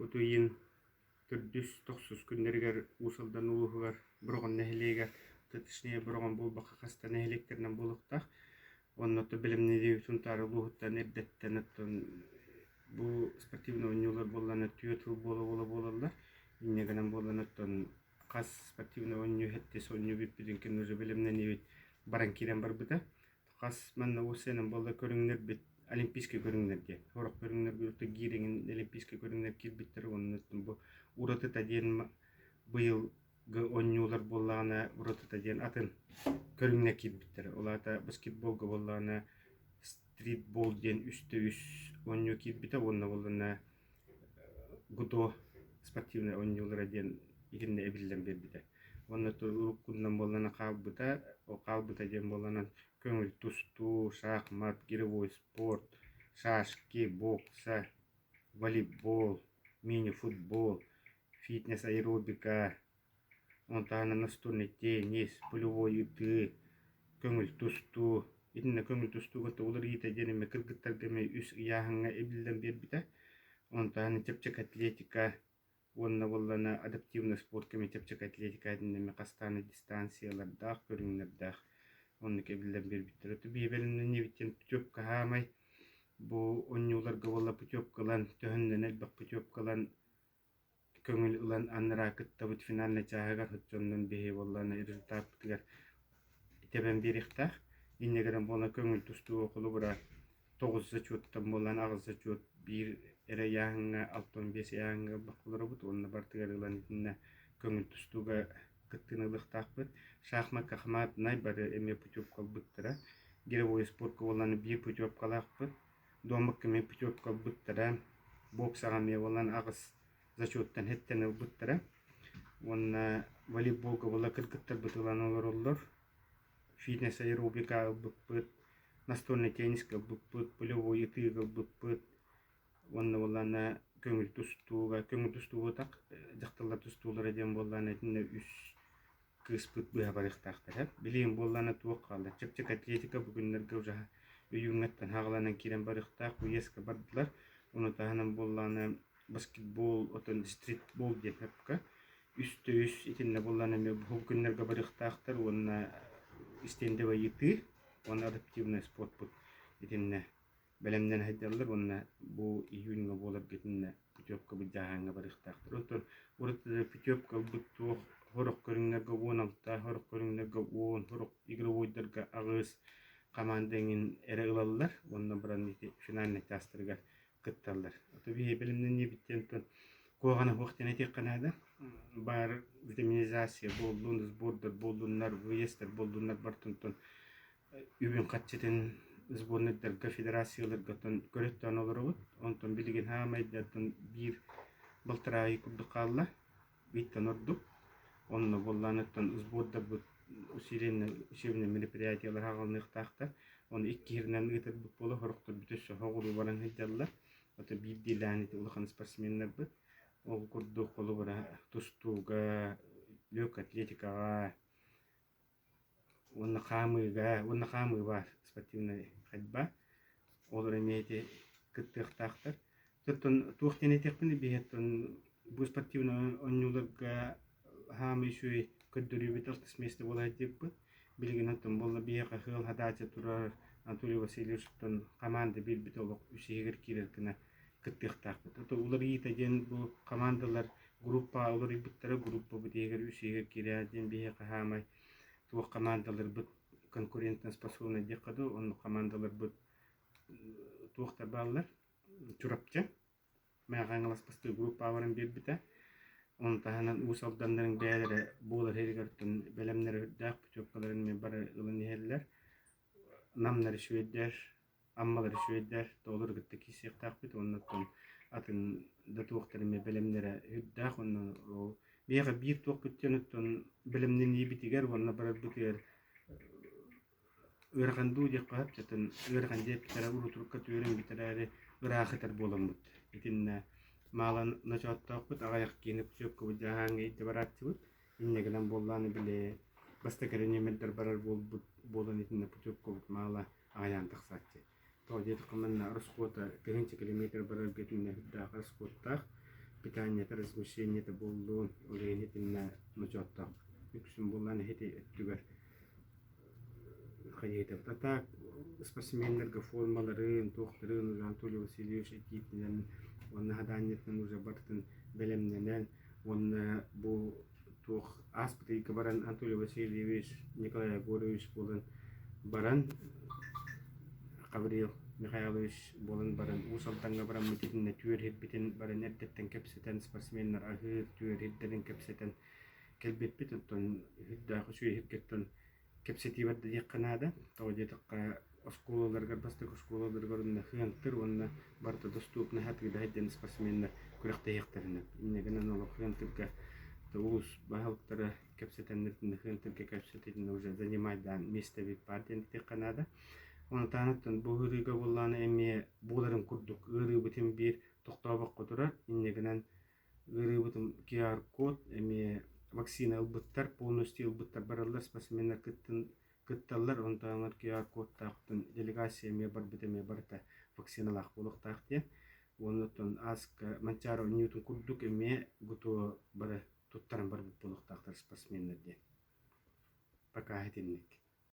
От ыйын төрдүс, тохсус күннэригэр Уус Алдан улууһугар Бороҕон нэһилиэгэр, точнее Бороҕон буолбакка хас да нэһилиэктэринэн буолуохтаах. Онно бэлэмнэнии Сунтаар улууһуттан эрдэттэн оттон бу спортивнай оонньуулар буоллаҕына түөрт сыл буола-буола буолаллар. Инньэ гынан буолан оттон хас спортивнай оонньуу сэттис оонньуу бүппүтүн кэннэ уже бэлэмнэниибит баран киирэн барбыта. Хас манна уопсайынан буолла көрүҥнэрбит олимпийскай көрүҥнэр диэн. Сорох көрүҥнэрбит гиирэҥин олимпийскай көрүҥнэр киирбиттэр уонна бу уратыта диэн быйылгы оонньуулар буоллаҕына уратыта диэн атын көрүҥнэр киирбиттэр. Ол аата баскетболга буоллаҕына стритбол диэн үстэ үс оонньуу киирбитэ уонна буоллаҕына ГУДО спортивнай оонньуулара диэн итиннэ эбиллэн биэрбитэ. Уонна уруккунан буоллаҕына хаалбыта, ол хаалбыта диэн буоллаҕына көҥүл тустуу, шахмат, гиревой спорт, шашки, бокса, волейбол, мини-футбол, фитнес-аэробика, Онтон настольный теннис, полевой ытыы, көҥүл тустуу. Итиннэ көҥүл тустууга уларыйыыта диэн эмиэ кыргыттарга эмиэ үс ыйааһыҥҥа эбиллэн биэрбитэ. Онтон чэпчэки атлетика уонна буоллаҕына адаптивный спорт эмиэ чэпчэки атлетика итиннэ эмиэ хастаан дистанциялардаах, көрүҥнэрдээх оннук эбиллэн биэрбиттэрэ. Биэбэлэннибит диэн путевка хаамай бу оонньууларга буолла путевка ылан төһөннөн элбэх путевка ылан көҥүл ылан анараа кыттабыт финальнай чааһыгар соччоннон биһи буоллаҕына результаппытыгар тэбэн биэриэхтээх. Инньэ гынан буолан көҥүл тустууга холобура тоҕус зачеттан буолан аҕыс зачет биир эрэ ыйааһыҥҥа 65 ыйааһыҥҥа ылбакка олоробут уонна барытыгар ылан итиннэ көҥүл тустууга кыттыыны ылыахтаахпыт. Шахмакка хамаатынай бары эмиэ путевка ылбыттара. Гиревой спорка буолан биир путевкалаахпыт. Дуомакка эмиэ путевка ылбыттара, боксаҕа эмиэ буолан аҕыс зачеттан хэттэн ылбыттара уонна волейболга буола кыргыттарбыт ылан олороллор. Фитнес аэробика ылбыппыт, настольнай теннискэ ылбыппыт, полевой ытыыга ылбыппыт уонна буоллаҕына көҥүл тустууга, көҥүл тустууга дьахталлар тустуулара диэн буоллаҕына итиннэ үс кыыспыт быһа барыахтаахтара. Билигин буоллаҕына туох хаалла? Чэпчэки атлетика бу күннэргэ уже өйүүҥҥэттэн хаҕаланан киирэн барыахтаах, уездка бардылар. Ону таһынан буоллаҕына баскетбол, отон стритбол диэн сөпкө үстэ үс итиннэ буоллаҕына эмиэ бу күннэргэ барыахтаахтар уонна стендовай ытыы уонна адаптивнай спортпут итиннэ бэлэмнэнэ сылдьаллар уонна бу июньҥа буоларга итиннэ путевка былдьааһыҥҥа барыахтаахтар. Онтон урут путевка ылбыт туох сорох көрүҥнэргэ 16, сорох көрүҥнэргэ 10, сорох игровойдарга аҕыс хамаанда эҥин эрэ ылаллар уонна баран ити финальнай чаастарыгар кытталлар. Ото биһи бэлэмнэниибит диэн куһаҕана суох диэн этиэххэ наада. Баар витаминизация буоллун, сбордар буоллуннар, выездтар буоллуннар барытын үбүн-харчытын сборнайдарга, федерацияларга оттон көрөттөөн олоробут. Онтон билигин хаамай да оттон биир балтараа ый курдук хаалла. Ыйтан ордук. Онно буоллаан оттон сбордарбыт усиленный учебный мероприятиелар аҕалыныахтаахтар. Ону иккиһиринэн ыытарбыт буола сорохторбут өссө соҕуруу баран сылдьаллар. Ото биирдиилээн ити улахан спортсменнарбыт. Ол курдук холобура тустууга, легкой атлетикаҕа, Уонна хаамыыга, уонна хаамыы баар спортивнай ходьба. Олор эмиэ ити кыттыахтаахтар. Оттон туох диэн этиэхпиний биһиэттэн бу спортивнай оонньууларга хаамыы үчүгэй көрдөрүүбүт алтыс миэстэ буола сылдьыбыппыт. Билигин оттон буолла биһиэхэ ыал хадаача турар Анатолий Васильевичтан команда биэрбит олох үс иһигэр киирэр гына кыттыахтаахпыт. Ото уларыйыыта диэн бу командалар группаҕа уларыйбыттара, группабыт иһигэр үс иһигэр киирээ диэн биһиэхэ хаамай туох командаларбыт конкурентноспособнай диэххэ дуу, оннук командаларбыт туохтар бааллар Чурапчы, Мэҥэ Хаҥалас бастакы группаҕа баран биэрбитэ. Ону таһынан Уус Алданнарын бэйэлэрэ буолар иһигэр бэлэмнэрэ үрдээх путевкаларын эмиэ бары ылан иһэллэр. Намнар үчүгэйдэр, Аммалар үчүгэйдэр, тоҕолору кытта киирсиэхтээхпит уонна оттон атын да туохтар эмиэ бэлэмнэрэ үрдээх уонна ол биһиэхэ биир туохпут диэн оттон бэлэмнэниибитигэр уонна барарбытыгар ыарахан дуу диэххэ сөп оттон ыарахан диэбиттэрэ урутурукка түөрэн бүтэрээри ыраах ытар буоламмыт итиннэ маалан ночооттоохпут аҕыйах киһини путевкабыт дьаһааҥҥа илдьэ барааччыбыт инньэ гынан буоллаҕына били бастакы эрэ нүөмэрдэр барар буолбут буолан итиннэ путевкабыт маала аҕыйаан тахсааччы. Тоҕо диэтэххэ манна расхода тыһыынча километр барарга итиннэ үрдээх расходтаах. Питаниета, размещениета буоллун, ол иһин итиннэ ночооттоох үксүн буоллаан иһити өттүгэр хайыытабыт. А так спортсменнарга формаларын, туохтарын уже Анатолий Васильевич этиитинэн уонна хадаанньатынан уже барытын бэлэмнэнэн уонна бу туох ааспыт ыйга баран Анатолий Васильевич, Николай Егорович буолан баран Гаврил Михайлович буолан баран Уус Алдаҥҥа бараммыт итиннэ түөр иһирбитин баран эрдэттэн кэпсэтэн спортсменнар аһыыр түөр иһирдэрин кэпсэтэн кэлбиппит оттон үрдээх үчүгэй иһиргэттэн кэпсэтии барда диэххэ наада. Тоҕо диэтэххэ, оскуолаларыгар, бастакы оскуолаларыгар уонна хыантыр уонна барыта доступно атыылаһар диэн спортсменнар күрэхтэһиэхтэринэ. Инньэ гынан олох хыантырга улуус баһылыктара кэпсэтэннэр хыантырга кэпсэтитинэ уже занимайдаан миэстэбит баар диэн этиэххэ наада. Ону таһынан бу ыарыыга буоллаҕына эмиэ буоларын курдук ыарыыбытын биир тохтообокко турар. Инньэ гынан Ыарыыбытын QR-код эмиэ вакцина ылбыттар, полностью ылбыттар бараллар, спортсменнар кыттын кытталлар, онтон QR-кодтаахтан делегация эмиэ барбыт эмиэ барыта вакциналаах буолуохтаах диэн. Уонна оттон ааска Манчаары оонньуутун курдук эмиэ ГТО бары туттаран барбыт буолуохтаахтар спортсменнар диэн. Пока итинник.